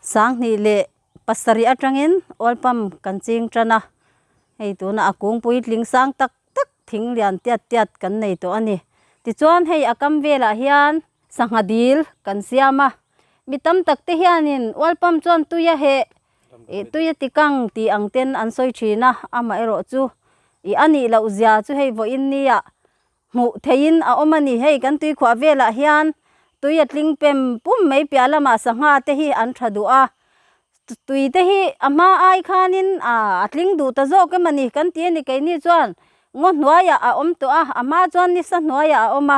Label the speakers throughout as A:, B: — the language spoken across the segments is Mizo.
A: 27 atangin oil palm kan ching tan a, hei tunah a kung puitling sang tak tak thing lian tiat tiat kan nei tawh a ni. Tichuan hei a kam velah hian sangha dil kan siam a, mi tam tak te hianin oil palm chuan tui a heh ih tui a ti kang tih ang ten an sawi thin a, amaherawh chu ih a nih loh zia chu hei vawiin nia Hmuh theihin a awm a ni. Hei kan tuikhuah velah hian tui a tling pem pum mai piah lamah sangha te hi an tha duh a, tui te hi a hma ai khanin a tling duh ta zawk em a ni kan ti a ni. Keini chuan ngaw hnuaiah a awm tawh a, a hma chuan nisa hnuaiah a awm a,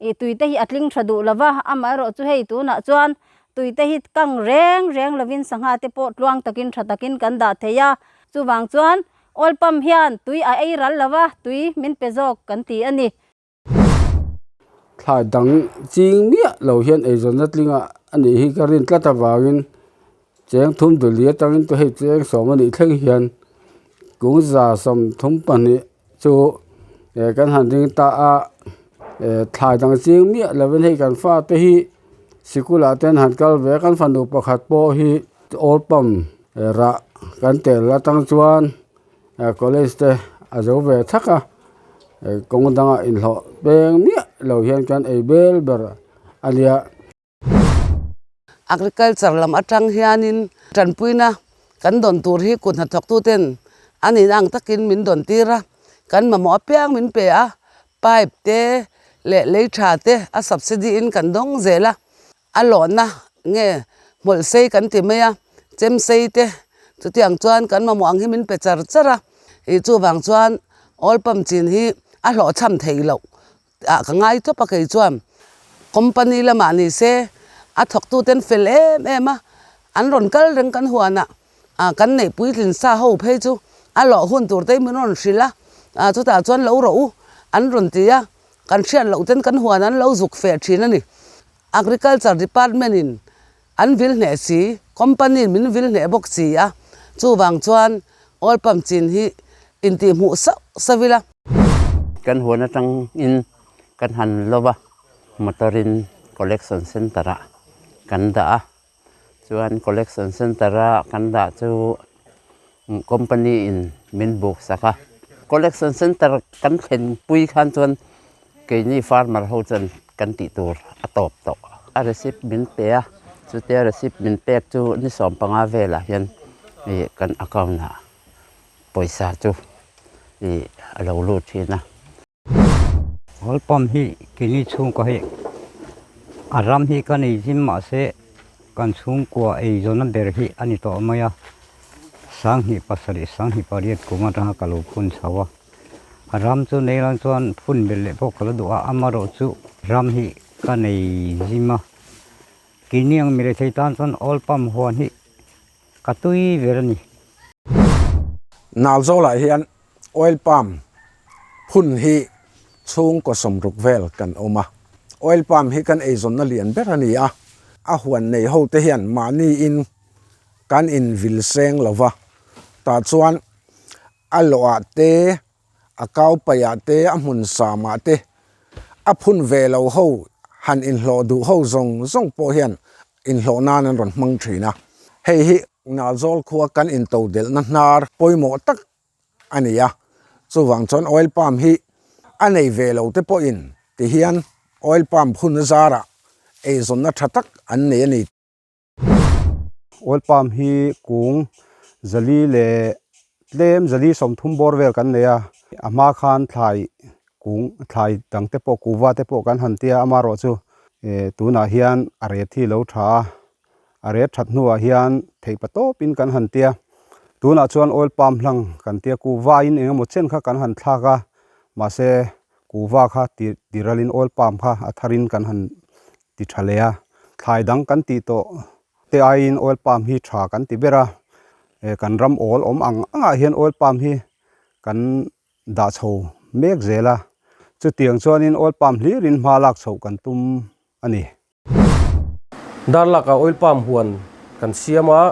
A: ih tui te hi a tling tha duh lo va, amaherawh chu hei tunah chuan tui te hi kang reng reng lovin sangha te pawh tluang takin tha takin kan dah thei a, chuvang chuan Oil pump hian tui a ei ral lo va, tui min pe zawk kan ti a ni.
B: Thlai dang ching miah lo hian eizawnna tlinga a nih hi ka rin tlat avangin cheng thum duli atangin chu hei cheng sawm a nih thleng hian kung 132 chu kan han ring ta a, thlai dang ching miah lovin hei kan fate hi sikul ah te an han kal ve a, kan fanu pakhat pawh hi oil pump Rah kan tel atang chuan college te a zo ve thak a, kawng dangah inhlawh peng miah lo hian kan ei bel ber a nia.
C: Agriculture lam atang hianin tanpuina kan dawn tur hi kut hnathawktuten a nihna ang takin min dawn tir a, kan mamawh apiang min pe a, pipe te leh lei tha te a subsidy in kan dawng zel a. A lawhna nge hmawlh sei kan ti mai a, chem sei te chutiang chuan kan mamawh ang hi min pe char char a, ih chuvang chuan oil pump chin hi a hlawhchham theih loh ah ka ngai tawp a kei chuan company lamah ni se a thawktu ten fel em em a, an rawn kal reng kan huanah ah kan neih puitlin sa ho phei chu a lawh hun tur te hi min rawn hrilh a, ah chutah chuan lo rawh u an rawn ti a, kan hriat loh ten kan huan an lo zuk feh thin a ni. Agriculture Department in an vil hneh si, company in min vil hneh bawk si a, chuvang chuan oil pump chin hi intihhmuh sauh sauh ila.
D: Kan huan atangin kan han lo va, motor in collection centre ah kan dah a, chuan collection centre a kan dah chu company in min buk sak a, collection centre kan thlen pui khan chuan Keini farmer ho chuan kan tih tur a tawp tawh. A receipt min pe a, chutia receipt min pek chu ni 15 velah hian ih kan account ah pawisa chu ih a lo lut thin a.
E: Oil pump hi keini chhungkua hi a ram hi ka nei zim mahse kan chhungkua eizawnna ber hi a ni tawh mai a, 27 28 kum atanga ka lo phun chho a. A ram chu nei lang chuan phun belh leh pawh ka la duh a, amaherawh chu ram hi ka nei zim a, keini ang mi rethei tan chuan oil pump huan hi ka tui ber a ni.
F: Nalzawlah hian oil pump phun hi chhungkaw 60 vel kan awm a, oil pump hi kan eizawnna lian ber a ni a, a huan nei ho te hian mahniin kan invil seng lo va, tah chuan A lawhah te, a kau paihah te, a hmun samah te, a phun ve lo ho han inhlawh duh ho zawng zawng pawh hian inhlawh nan an rawn hmang thin a. Hei hi Nalzawl khua kan intodelhna hnar pawimawh tak a ni a, chuvang chuan oil palm hi a nei ve lo te pawhin tihian oil palm phun zarah eizawnna tha tak an nei a ni.
B: Oil palm hi kung 400 leh tlem 430 bawr vel kan nei a, a hma khan thlai kung thlai dang te pawh kuhva te pawh kan han tia amaherawh chu eh tunah hian a ret hi lo tha a, a ret that hnuah hian theih pa tawpin kan han tia, tunah chuan oil palm hlang kan tia kuhva in eng emaw chen kha kan han thlak a, mahse kuhva kha tiralin oil palm kha a tharin kan han ti tha leh a, thlai dang kan tih tawh te aiin oil palm hi tha kan ti ber a, kan ram awl awm ang angah hian oil palm hi kan dah chho mek zel a, chutiang chuanin oil palm hlirin hma lak chhoh kan tum a ni.
G: Darlakah oil palm huan kan siam a,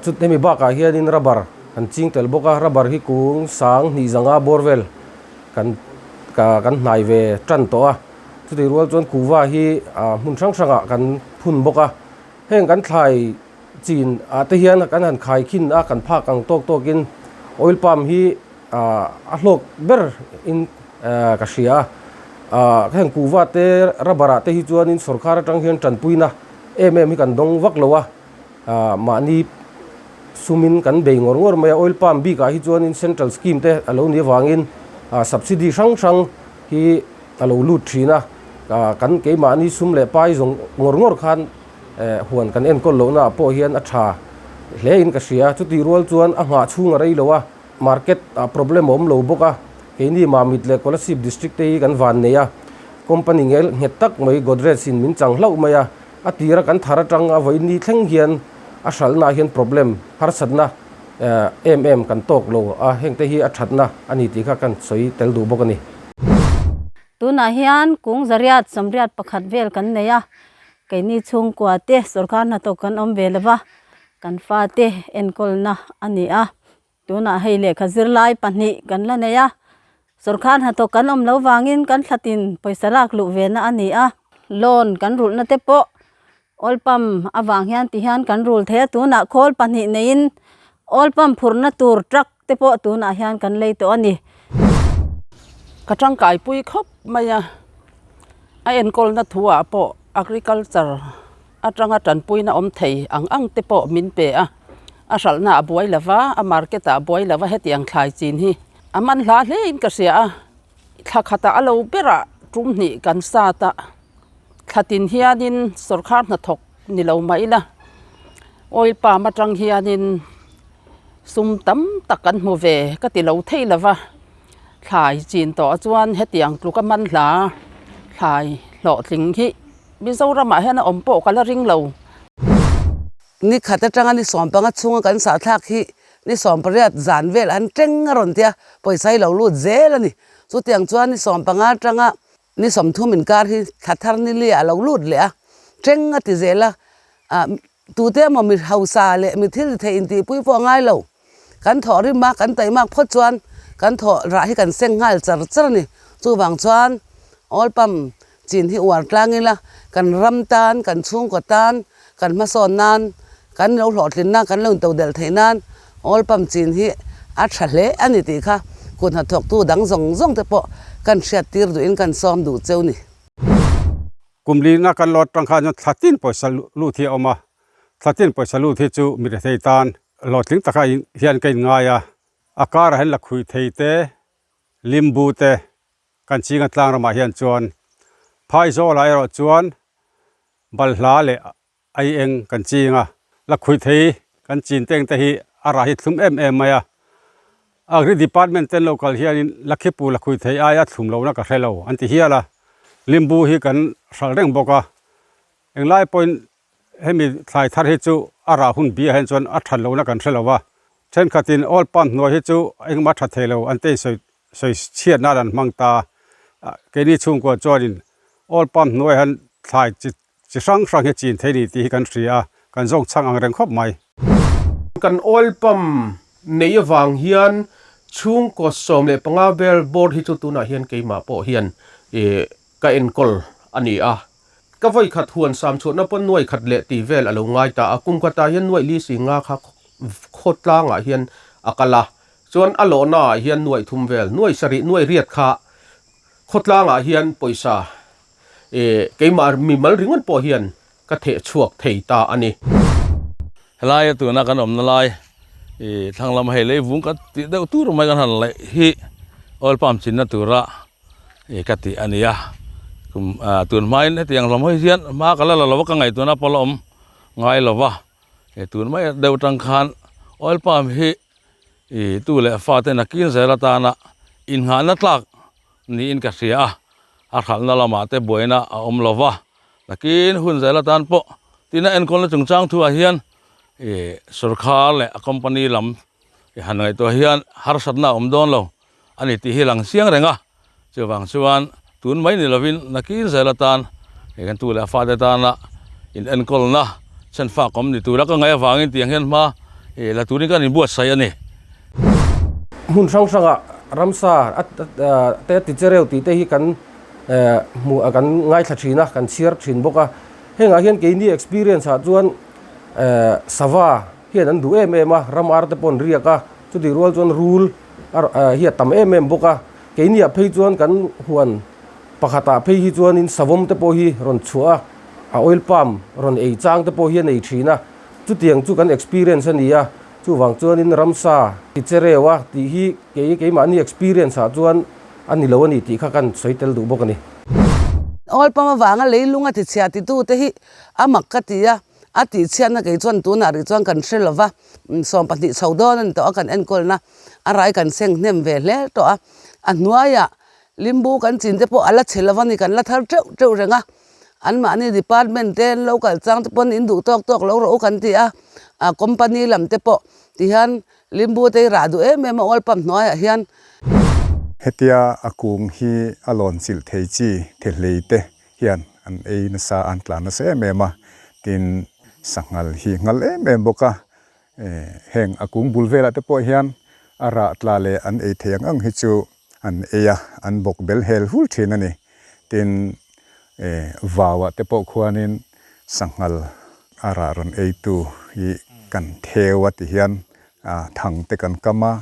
G: chut hemi bakah hianin rubber kan ching tel bawk a, rubber hi kung 2500 bawr vel kan kan hnai ve tan tawh a. Chutih rual chuan kuhva hi hmun hrang hrangah kan phun bawk a, heng kan thlai chin ah te hian kan han khai khin a, kan phak ang tawk tawk in oil palm hi a hlawk ber in ka hria a. Heng kuhva te rubber ah te hi chuan in sorkar atang hian tanpuina em em hi kan dawng vak lo a, mahni sumin kan bei ngawr ngawr mai a. Oil palm bik ah hi chuan in central scheme te a lo nih avangin subsidy hrang hrang hi a lo lut thin a, kan keimahni sum leh pai zawng ngawr ngawr khan huan kan enkawl lohna ah pawh hian a tha hle in ka hria. Chutih rual chuan a nghah chhung a rei lo a, market ah problem a awm lo bawk a, keini Mamit leh Kolasib district te hi kan van nei a, company ngel nghet tak mai Godrej in min chang hlauh mai a, a tira kan thar atang a vawiin ni thleng hian a hralhna ah hian problem harsatna em em kan tawk lo a, heng te hi a thatna a ni tih kha kan sawi tel duh bawk a ni.
A: Tunah hian kung zariat sawmriat pakhat vel kan nei a, keini chhungkua te sorkar hnathawk kan awm ve lova, kan fate enkawlna a ni a. Tunah hei lehkha zirlai pahnih kan la nei a, sorkar hnathawk kan awm lo vangin kan thlatin pawisa lak luh ve na a ni a, loan kan rulhna te pawh oil pump avang hian ti hian kan rul thei a, tunah khawl pahnih neiin oil pump phurhna tur truck te pawh tunah hian kan lei tawh a ni.
C: Ka tangkai pui khawp mai a, a enkawlna thu ah pawh agriculture atanga tanpuina awm thei ang ang te pawh min pe a, a hralhna a buai lova, a market ah a buai lova hetiang thlai chin hi a man hla hle in ka hria a, thla khatah a lo berah tum hnih kan sat a. Thla tin hianin sawrkar hnathawk ni lo mah ila oil palm atang hianin sum tam tak kan hmu ve ka ti lo thei lo va, thlai chin tawh chuan hetiang tluk a man hla thlai hlawhtling hi Mizoramah hian a awm pawh ka la ring lo.
H: Ni khat atanga ni sawmpanga chhunga kan sahthlak hi ni sawmpariat zan vel an teng a rawn tia pawisa hi lo lut zel a ni. Chutiang chuan ni sawmpanga atanga Ni sawmthum inkar hi thla thar ni li ah a lo lut leh a, teng a ti zel a, ah tute emaw mi hausa leh mi thil ti thei intihpui pawh a ngai lo. Kan thawh rim a, kan taihmak phawt chuan kan thawh rah hi kan seng nghal char char a ni. Chuvang chuan oil pump chin hi uar tlang ila, kan ram tan, kan chhungkaw tan, kan hmasawn nan, kan lo hlawhtlinna, kan lo intodelh theih nan oil pump chin hi a tha hle a ni tih kha kut hnathawktu dang zawng zawng te pawh kan hriattir duhin kan sawm duh cheu ni.
B: Kum lina kan lo atang khan chuan thla tin pawisa lut hi a awm a, thla tin pawisa lut hi chu mi rethei tan hlawhtling taka hian ka inngai a, a karah hian lakhuih thei te, limbu te kan chinga tlang ramah hian chuan phaizawl ah erawh chuan balhla leh ai eng kan ching a, la khuih thei kan chin teng te hi a rah hi thlum em em mai a, agri department ten lo kal hianin lakhipu la khuih thei aia thlum lohna ka hre lo an ti hial a, limbu hi kan hralh reng bawk a, englai pawhin hemi thlai thar hi chu a rah hun biah hian chuan a that lohna kan hre lo va, thenkhatin oil palm hnuai hi chu engmah a that thei lo an te insawi sawi chhiat nan an hmang ta a, keini chhungkua chuanin oil palm hnuai hian thlai chi chi hrang hrang hi chin thei ni tih hi kan hria a, kan zawng chhang ang reng khawp mai.
I: Kan oil pump neih avang hian chhungkaw 15 vel board hi chu tunah hian keimah pawh hian ih ka enkawl a ni a. Ka vawi khat huan sam chhuahna pawn nuai khat leh tih vel a lo ngai ta a, kum khatah hian nuaih li si nga kha khawtlangah hian a kal a, chuan a lawhnaah hian nuaih thum vel, nuaih sarih, nuaih riat kha khawtlangah hian pawisa E, keimah mimal ringawt pawh hian ka theh chhuak thei ta a ni.
J: Helaia tuna kan awmna lai i thlang lam hei leivung kan tih deuh tur mai kan han laih hi oil palm chinna tura i ka tih a ni a, kum tun hmain hetiang lam hawi hian hma ka la la lo va ka ngaihtuahna pawh la awm ngai lo va, he tun mai deuh atang khan oil palm hi i tu leh fate nakin zel atana innghahna tlak niin ka hria a, a hralhna lamah te buaina a awm lo va, takin hun zel atan pawh tina enkawlna chungchang thuah hian ih sawrkhar leh a company lam i han ngaihtuah hian harsatna a awm dawn lo a ni tih hi lang chiang reng a, chuvang chuan tun mai ni lovin nakin zel atan he kan tu leh a fate tana in enkawlna chhenfak awm ni tura ka ngaih avangin tiang hian hma ih la turin kan inbuatsaih a ni.
G: Hmun hrang hrangah ramsa te ti chereu tih te hi kan hmuh kan ngaithla thin a, kan chhiar thin bawk a. Hengah hian keini experience ah chuan Sava hian an duh em em a, ram ar te pawh an riak a, chutih rual chuan rul hi a tam em em bawk a. Keiniah phei chuan kan huan pakhatah phei hi chuanin savawm te pawh hi rawn chhuah a, a oil palm rawn ei chang te pawh hi a nei thin a. Chutiang chu kan experience a ni a, chuvang chuanin ramsa ti che reu a tih hi kei keimahni experience ah chuan a ni lo a ni tih kha kan sawi tel duh bawk a ni.
C: Oil palm avanga leilung a tichhia titute hi a mak ka ti a, a tihchhiatna kei chuan tunah rih chuan kan hre lo va, 12 chho dawn a ni tawh a kan enkawlna a rai kan seng hnem ve hle tawh a, a hnuaiah limbu kan chin te pawh a la chhe lo va ni kan la thar teuh teuh reng a, anmahni department te an lo kal chang te pawn in duh tawk tawk lo rawh u kan ti a, a company lam te pawh tihian limbu te hi rah duh em em a oil pump hnuaiah hian.
K: Hetia a kung hi a lawn chilh thei chi thehlei te hian an ei nasa a, an tlan nasa em em a, tin sanghal hi nghal em em bawk a, heng a kung bul velah te pawh hian a rah tla leh an ei thei ang ang hi chu an ei a, an bawk bel hel hul thin a ni. Tin vauah te pawh khuanin sanghal a rah rawn eitu hi kan theu a ti hian thang te kan kam a,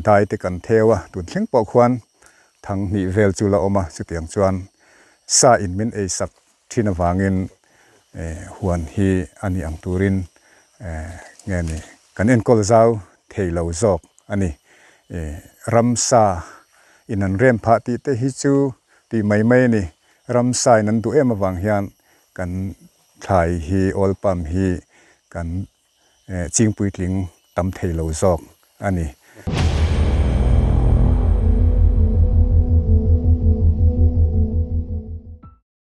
K: dai te kan theu a, tun thleng pawh khuan thang hnih vel chu la awm a, chutiang chuan sa in min ei sak thin avangin huan hi a nih ang turin nge ni kan enkawl zau thei lo zawk a ni. Ramsa in an rem phah tih te hi chu tih mai mai a ni. Ramsa in an duh em avang hian kan thlai hi oil palm hi kan chingpuitling tam thei lo zawk a ni.